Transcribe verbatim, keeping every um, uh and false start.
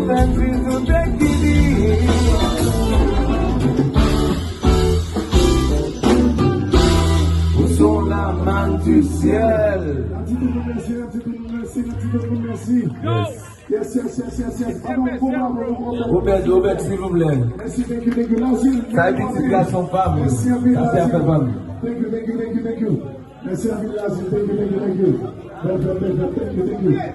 Où sont la manne du ciel? Yes. Yes, yes, yes, yes, yes. Robert, Robert, silvouplè. Sa e pitit gason pa m. Sa se afè pa m. Thank you, thank you, thank you, thank you. Mèsi anpil, Lazil. Thank you, thank you, thank you. Bèl fèt, bèl fèt. Thank you, thank you.